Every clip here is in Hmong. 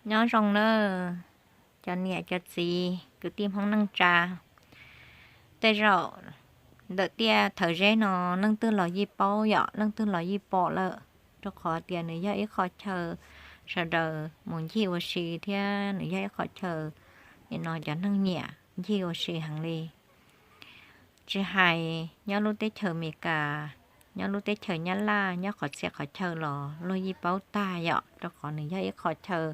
Nyob zoo nawb, cov niam cov txiv kwv tij Hmoob neej tsa. Tej zaum ntawm tiaj Thawv Zeb no leej twg los yeej paub yom, leej twg los yeej pom lawm, rau qhov tias nws yog ib qho chaw sawv daws mus ncig ua si thiab nws yog ib qho chaw nim no cov neeg nyiam ncig ua si heev li. Tsis hais nyob lub teb chaws Amelikas, nyob lub teb chaws Nyab Laj, nyob qhov txhia qhov chaw los luag yeej paub tag yom, rau qhov nws yog ib qho chaw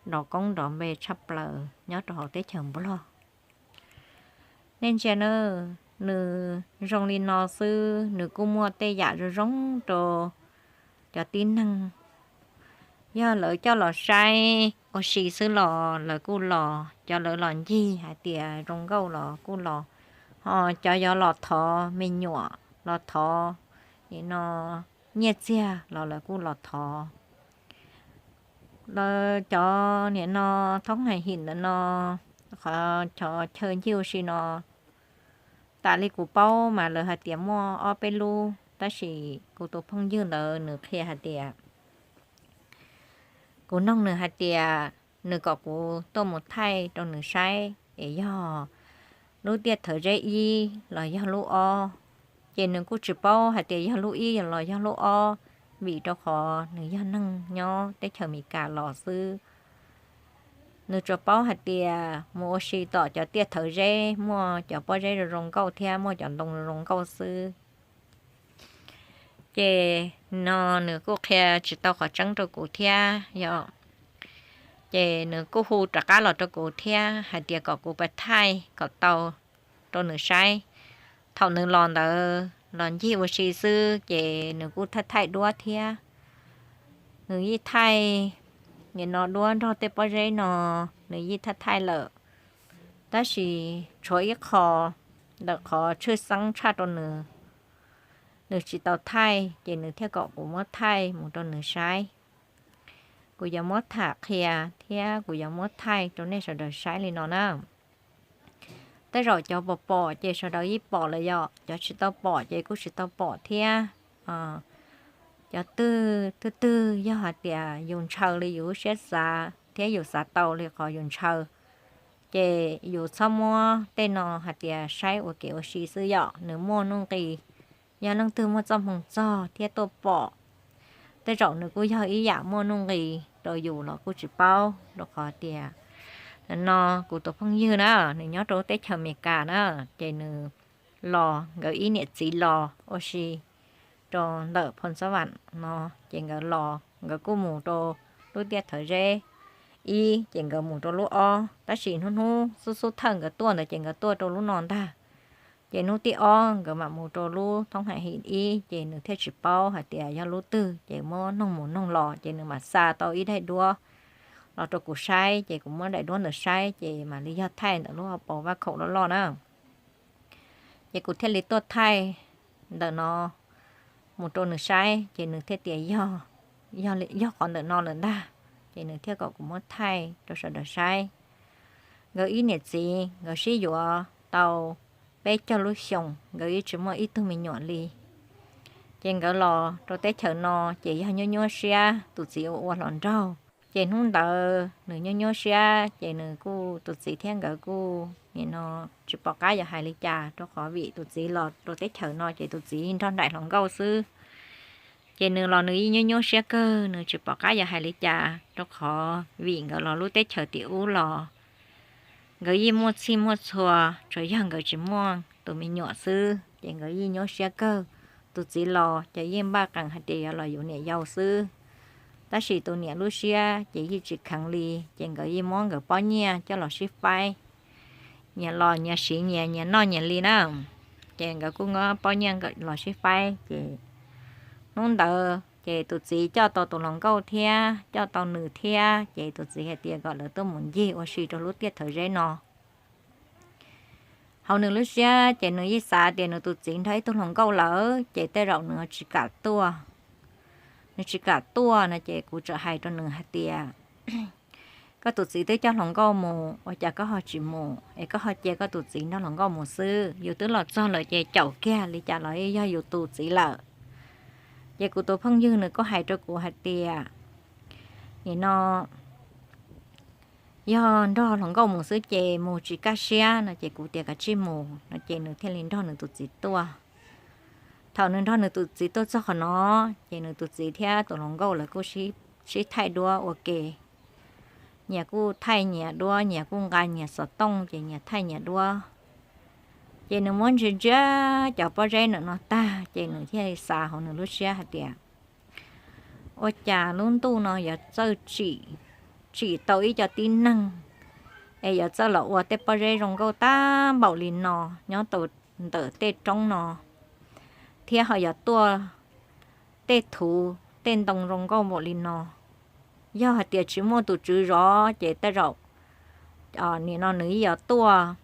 nrov koob nrov npe tshaj plaws nyob rau hauv teb chaws Nplog. Nej ntsia na, nws zoo li no xwb, nws kuj muaj tej yam zoo zoo rau cov tib neeg. Yog lawv coj los saib ua si xwb los lawv kuj los, cov lawv los ncig hais tias zoo nkauj los kuj los, ho cov yuav los thov me nyuam, los thov nim no nyiaj txiag los lawv kuj los thov. Lawv cov nim no thoob hais him ntawm no, qhov cov chaw ncig ua si no, tas li kuv paub mas lawv hais tias muaj ob peb lub, tab sis kuv tus phooj ywg ntawd nws qhia hais tias, kuv noog nws hais tias nws kom kuv tuaj mus thaij rau nws saib es yog lub tiaj Thawv Zeb ib los yog lub ob. Ces nws kuj tsis paub hais tias yog lub ib los yog lub ob, vim rau qhov nws yog neeg nyob teb chaws Amelikas los xwb. Nws tsuas paub hais tias mus ua si tom cov tiaj Thawv Zeb muaj cov pob zeb zoo zoo nkauj thiab muaj cov ntoo zoo zoo nkauj xwb. Ces no nws kuj qhia tsis tau qhov tseeb rau kuv thiab yom. Ces nws kuj hu rov qab los rau kuv thiab hais tias kom kuv pab thaij kom tau rau nws saib. Thaum nws los ntawd los ncig ua si xwb ces nws kuj thaij thaij duab thiab. Nws yeej thaij nim no duab nrog tej pob zeb no, nws yeej thaij thaij lawm, tab sis tshuav ib qho ntawm qhov tshwj xeeb tshaj rau nws, nws tsis tau thaij ces nws thiaj kom kuv muab thaij mus rau nws saib. Kuv yuav muab tham qhia thiab kuv yuav muab thaij rau nej sawv daws saib li no na. Tej zaum cov pom pom ces sawv daws yeej pom lawm yom, cov tsis tau pom ces kuj tsis tau pom thiab. Cov twg twg twg yog hais tias yus ntshaw li yus lub siab xav thiab yus xav tau li qhov yus ntshaw, ces yus txhob muab tej no hais tias saib ua kev ua si xwb yom, nws muaj nuj nqis. Yog leej twg muaj txoj hmoo txog thiab tuaj pom, tej zaum nws kuj yog ib yam muaj nuj nqis rau yus los kuj tsis paub, rau qhov tias no kuv tus phooj ywg na, nws nyob rau teb chaws Amelikas na, ces nws los nkawd ib niam txiv los ua si rau ntawm Phoo Xab Vam no, ces nkawd los nkawd kuj mus rau lub tiaj Thawv Zeb ib ces nkawd mus rau lub ob, tab sis hnub hnub xub xub thawj nkawd tuaj ntawd ces nkawd tuaj rau lub no ntag. Ces hnub thib ob nkawd mam mus rau lub thoob hais him ib, ces nws thiaj tsis paub hais tias yog lub twg, ces muab noog mus noog los ces nws mam xa tau ib daim duab los rau kuv saib, ces kuv muab daim duab ntawd saib ces mam li yog thaij ntawm lub hauv paus vaj khaum loj loj na. Ces kuv thiaj li tuaj thaij ntawm no mus rau nws saib, ces nws thiaj tias yog, yog qhov ntawm no lawm ntag, ces nws thiaj kom kuv muab thaij rau sawv daws saib. Nkawd ib niam txiv nkawd sib yuav tau peb caug lub xyoos, nkawd yeej tsis muaj ib tug me nyuam li. Ces nkawd los rau teb chaws no ces yog nyuaj nyuaj siab, tus txiv ua ua hluas nraug. Ces hnub ntawd nws nyuaj nyuaj siab ces nws kuj, tus txiv thiab nkawd kuj nim no tsis pom qab yuav hais li cas, rau qhov vim tus txiv los rau teb chaws no ces tus txiv nrog nraim hluas nkauj xwb. Ces nws los nws yeej nyuaj nyuaj siab kawg, nws tsis pom qab yuav hais li cas, rau qhov vim nkawd los lub teb chaws tim ub los nkawd yeej muaj txhij muaj txhua, tsuas yog nkawd tsis muaj tus me nyuam xwb, ces nkawd yeej nyuaj siab kawg. Tus txiv los ces yeej npaj qees hais tias yuav los yuav niam yau xwb, tab sis tus niam lub siab ces yeej tsis kheev li, ces nkawd yeej muab nkawd pob nyiaj coj los sib faib, nyias los nyias siv nyias, nyias noj nyias li na. Ces nkawd kuj muab pob nyiaj nkawd los sib faib, ces hnub ntawd ces tus txiv coj tau tus hluas nkauj thiab coj tau nws thiab, ces tus txiv hais tias kom lawv tuaj mus ncig ua si rau lub tiaj Thawv Zeb no. Hauv nws lub siab ces nws yeej xav tias nws tus txiv nrog ib tug hluas nkauj lawm, ces tej zaum nws tsis kam tuaj. Nws tsis kam tuaj no ces kuv txawm hais rau nws hais tias, koj tus txiv twb coj hluas nkauj mus, ua cas koj ho tsis mus, es koj ho cia koj tus txiv nrog hluas nkauj mus xwb, yus twb los txog lawm ces caum kiag li cas los yog yus tus txiv lawm. Ces kuv tus phooj ywg nws kuj hais rau kuv hais tias, nim no yog nrog hluas nkauj mus xwb ces mus tsis kaj siab no ces kuv tias kav tsij mus no ces nws thiaj li nrog nws tus txiv tuaj. Thaum nws nrog nws tus txiv tuaj txog qhov no, ces nws tus txiv thiab tus hluas nkauj lawv kuj sib thaij duab ua ke. Nyias kuj thaij nyias duab, nyias kuj nqa nyias xov tooj ces nyias thaij nyias duab. Ces nws muab ntsia ntsia cov pob zeb ntawm no tag ces nws thiaj li xav hauv nws lub siab hais tias, ua cas lub ntuj no yuav txawj tsim tau ib co tib neeg es yuav txawj los ua tej pob zeb zoo nkauj tag npaum li no nyob tau ntawm tej roob no, thiab ho yuav tuaj tej thuv tej ntoo zoo nkauj npaum li no. Yog hais tias tsis muaj tus tswv zov ces tej zaum nim no nws yeej yuav tuaj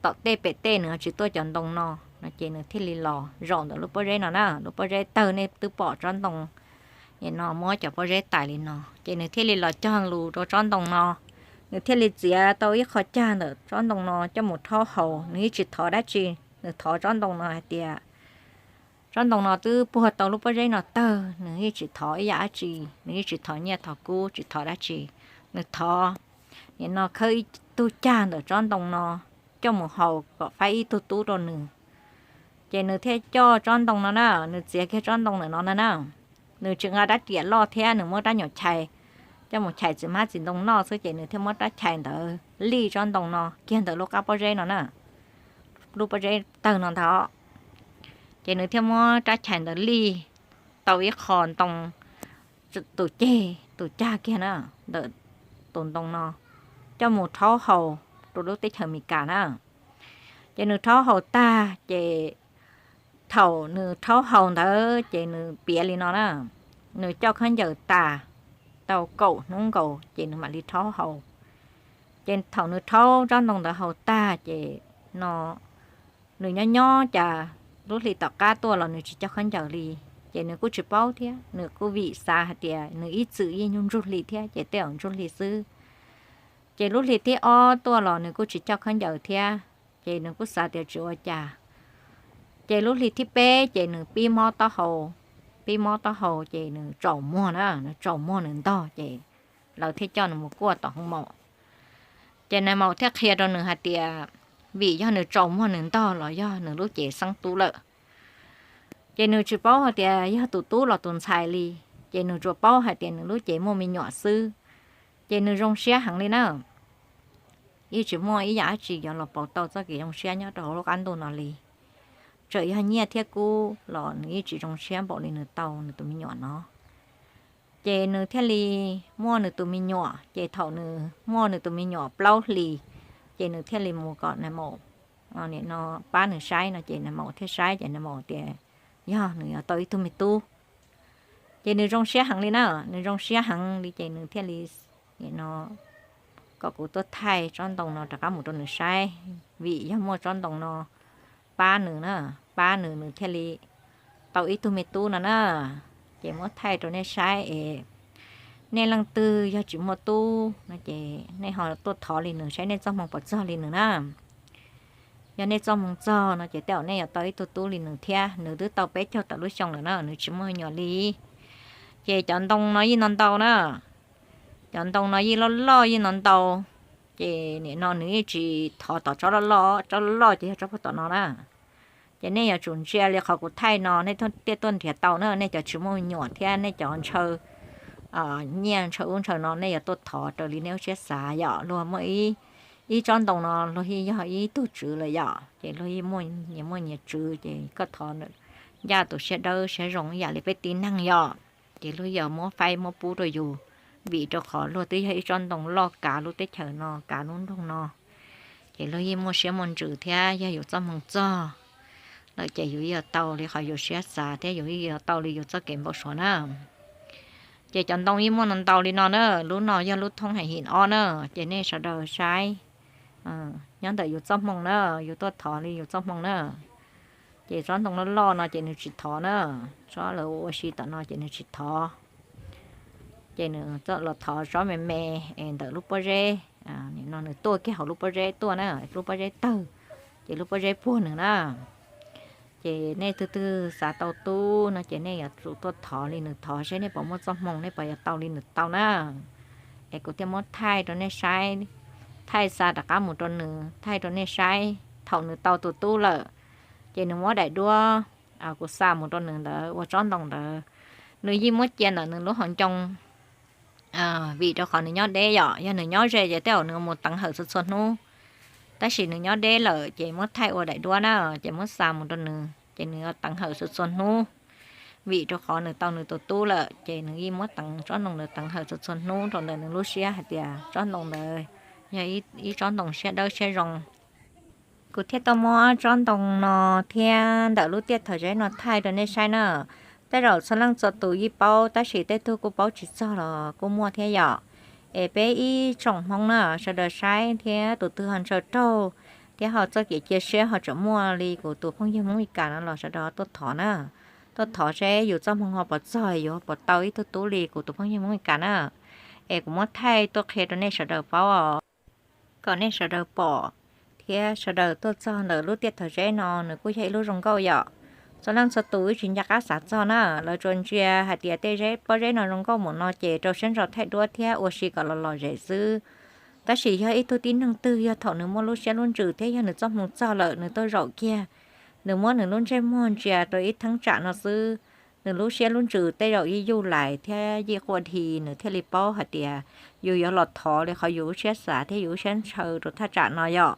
tom tej pem tej, nws tsis tuaj cov ntoo no no ces nws thiaj li los zaum ntawm lub pob zeb no na. Lub pob zeb tawg nej twb pom tsob ntoo, nim no muab cov pob zeb tais li no ces nws thiaj li los cog lus rau tsob ntoo no. Nws thiaj li txiav tau ib qho cag ntawm tsob ntoo no coj mus rhaub haus, nws yeej tsis thov dab tsi. Nws thov tsob ntoo no hais tias, tsob ntoo no twb puag tau lub pob zeb no tawg, nws yeej tsis thov ib yam dab tsi, nws yeej tsis thov nyiaj thov kub, tsis thov dab tsi. Nws thov nim no khawb ib tug cag ntawm tsob ntoo no coj mus haus kom faib ib tug tub rau nws. Ces nws thiaj coj tsob ntoo no na, nws txiav kiag tsob ntoo ntawm no na na. Nws tsis nqa rab riam loj thiab, nws muab rab nyuam chais coj mus chais txiv hmab txiv ntoo noj xwb ces nws thiaj muab rab chais ntawd lij tsob ntoo no kiag ntawm lub qab pob zeb no na, lub pob zeb tawg no ntag. Ces nws thiaj muab rab chais ntawd lij tau ib qho ntoo, tus ceg tus cag kiag na, ntawm tus ntoo no coj mus rhaub haus rau lub teb chaws Amelikas na. Ces nws rhaub haus tag ces thaum nws rhaub haus ntawd ces nws piav li no na, nws coj khaub ncaws tas tau kaum hnub nkaus ces nws mam li rhaub haus. Ces thaum nws rhaub tsob ntoo ntawd haus tag ces no nws nyob nyob cas lub hli tom qab tuaj los nws tsis coj khaub ncaws li. Ces nws kuj tsis paub thiab, nws kuj vim xav hais tias nws ib txwm yeej nyuj ntsuj hli thiab ces tej zaum ntsuj hli xwb. Ces lub hli thib ob tuaj los nws kuj tsis coj khaub ncaws thiab, ces nws kuj xav tias tsis ua cas. Ces lub hli thib peb ces nws pib mob taub hau, pib mob taub hau ces nws tsaus muag na, nws tsaus muag nws ntog ces lawv thiaj coj nws mus kuaj tom hoo maum. Ces nais maum thiaj qhia rau nws hais tias vim yog nws tsaus muag nws ntog los yog nws lub cev xeeb tub lawm. Ces nws tsis paub hais tias yog tus tub los tus ntxhais li, ces nws tsuas paub hais tias nws lub cev muaj me nyuam xwb. Ces nws zoo siab heev li na, yeej tsis muaj ib yam dab tsi yuav los pauv tau txoj kev zoo siab nyob rau hauv lub qab ntuj no li. Txawm yog nyiaj thiab kub los nws yeej tsis zoo siab npaum li nws tau nws tus me nyuam no. Ces nws thiaj li muaj nws tus me nyuam, ces thaum nws muaj nws tus me nyuam plaub hlis, ces nws thiaj li mus kom nais maum nim no pab nws saib no ces nais maum thiaj saib ces nais maum tias yog nws yuav tau ib tug me tub. Ces nws zoo siab heev li na, nws zoo siab heev li ces nws thiaj li nim no kom kuv tuaj thaij tsob ntoo no rov qab mus rau nws saib, vim yog muaj tsob ntoo no pab nws na, pab nws nws thiaj li tau ib tug me tub no na. Ces muab thaij rau nej saib es nej leej twg yog tsis muaj tub no ces nej ho tuaj thov li nws saib nej txoj hmoo puas txog li nws na. Yog nej txoj hmoo txog no ces tej zaum nej yuav tau ib tug tub li nws thiab. Nws twb tau peb caug tawm lub xyoo lawm na, nws tsis muaj me nyuam li. Ces cov ntoo no yeej no ntau na, cov ntoo no yeej loj loj yeej no ntau. Ces nim no nws yeej tsis thov tom tsob loj loj, tsob loj loj ces yog tsob puag tom no na. Ces nej yuav tsum ntsia li qhov kuv thaij no nej thiaj tuaj nrhiav tau na. Nej cov tsis muaj me nyuam thiab nej cov ntshaw nyiaj ntshaw ub ntshaw no nej yuav tuaj thov raws li nej lub siab xav yom. Luag muaj ib tsob ntoo no luag yeej yog ib tug tswv lawm yom, ces luag yeej muaj nyias muaj nyias tswv, ces koj thov ncaj tus siab dawb siab zoo ib yam li peb tib neeg yom. Ces luag yeej muab faib muab pub rau yus, vim rau qhov luag twb yog ib tsob ntoo loj kav lub teb chaws no kav lub nroog no. Ces luag yeej muaj siab muaj ntsws thiab yog yus txoj hmoo txog lawm ces yus yuav tau li qhov yus siab xav thiab yus yuav tau li yus txoj kev npau suav na. Ces cov ntoo yeej muaj no ntau li no na, lub no yog lub thoob hais him ob na, ces nej sawv daws saib nyob ntawm yus txoj hmoo na, yus tuaj thov li yus txoj hmoo na. Ces tsob ntoo loj loj no ces nws tsis thov na, tsob lawv ua si tom no ces nws tsis thov. Ces nws los thov tsob me me es ntawm lub pob zeb, nim no nws tuaj kiag hauv lub pob zeb tuaj na, lub pob zeb tawg, ces lub pob zeb puag nws na. Ces nej twg twg xav tau tub no ces nej yuav tsum tuaj thov li nws thov seb nej puas muaj txoj hmoo, nej puas yuav tau li nws tau na. Es kuv thiaj muab thaij rau nej saib, thaij xa rov qab mus rau nws, thaij rau nej saib. Thaum nws tau tus tub lawm, ces nws muab daim duab kuv xa mus rau nws ntawd ua tsob ntoo ntawd, nws yeej muab cia ntawm nws lub hauv ncoo, vim rau qhov nws nyob deb yom. Yog nws nyob ze ces tej zaum nws mus teev hawm txhua txhua hnub, tab sis nws nyob deb lawm ces muab thaij ua daim duab na, ces muab xa mus rau nws ces nws yuav teev hawm txhua txhua hnub. Vim rau qhov nws tau nws tus tub lawm ces nws yeej muab teev tsob ntoo ntawd teev hawm txhua txhua hnub rau ntawm nws lub siab hais tias tsob ntoo ntawd yog ib tsob ntoo siab dawb siab zoo. Kuv thiaj tau muab tsob ntoo no thiab ntawm lub tiaj thom zeb no thaij rau nej saib na. Tej zaum txhua leej txhua tus yeej paub tab sis tej tug kuj paub tsis txog los kuj muaj thiab yom. Es peb ib tsoom Hmoob na, sawv daws saib thiab tus twg ho ntshaw raug thiab ho txoj kev cia siab ho tseem muaj li kuv tus phooj ywg Hmoob Meskas no los sawv daws tuaj thov na. Tuaj thov seb yus txoj hmoo ho puas txog, yus ho puas tau ib tug tub li kuv tus phooj ywg Hmoob Meskas na. Es kuv muab thaij tuaj qhia rau nej sawv daws paub os, kom nej sawv daws pom thiab sawv daws tuaj txog ntawm lub tiaj thom zeb no nws kuj yog ib lub zoo nkauj yom. Txhua leej txhua tus wb tsis nco qab xav txog na, lawv tsuas ntsia hais tias tej zeb pob zeb no zoo nkauj mus no ces rau siab ntso thaij duab thiab ua si kom los lom zem xwb. Tab sis yog ib tug tib neeg twg yog thaum nws muaj lub siab lub ntsws thiab yog nws txoj hmoo txog lawm nws tuaj zaum kiag, nws muab nws lub ntsej muag ntsia rau ib theeb tsam no xwb, nws lub siab lub ntsws tej zaum yeej yuj lais thiab yeej quaj dhi, nws thiaj li paub hais tias yus yuav los thov li qhov yus lub siab xav thiab yus lub siab ntshaw rau thaj tsam no yom.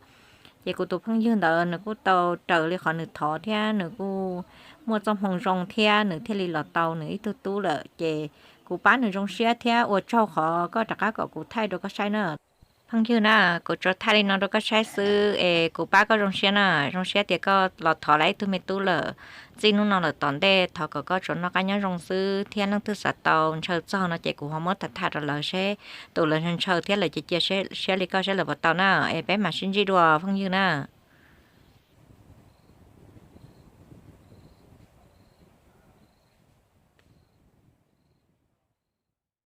Ces kuv tus phooj ywg ntawd nws kuj tau raws li qhov nws thov thiab nws kuj muaj txoj hmoo zoo thiab nws thiaj li los tau nws ib tug tub lawm. Ces kuv pab nws zoo siab thiab ua tsaug qhov koj rov qab kom kuv thaij rau koj saib na. Phooj ywg na, kuv tsuas thaij li no rau koj saib xwb es kuv pab koj zoo siab na, zoo siab tias koj los thov lawv ib tug me tub lawm. Txij hnub no lawm tom ntej thov kom koj tsuas noj qab nyob zoo xwb thiab leej twg xav tau ntshaw txog no ces kuv ho muab tham tham rau lawv seb tus lawv ntshaw thiab lawv cia cia siab li koj seb lawv puas tau na. Es peb mam sib ntsib dua phooj ywg na.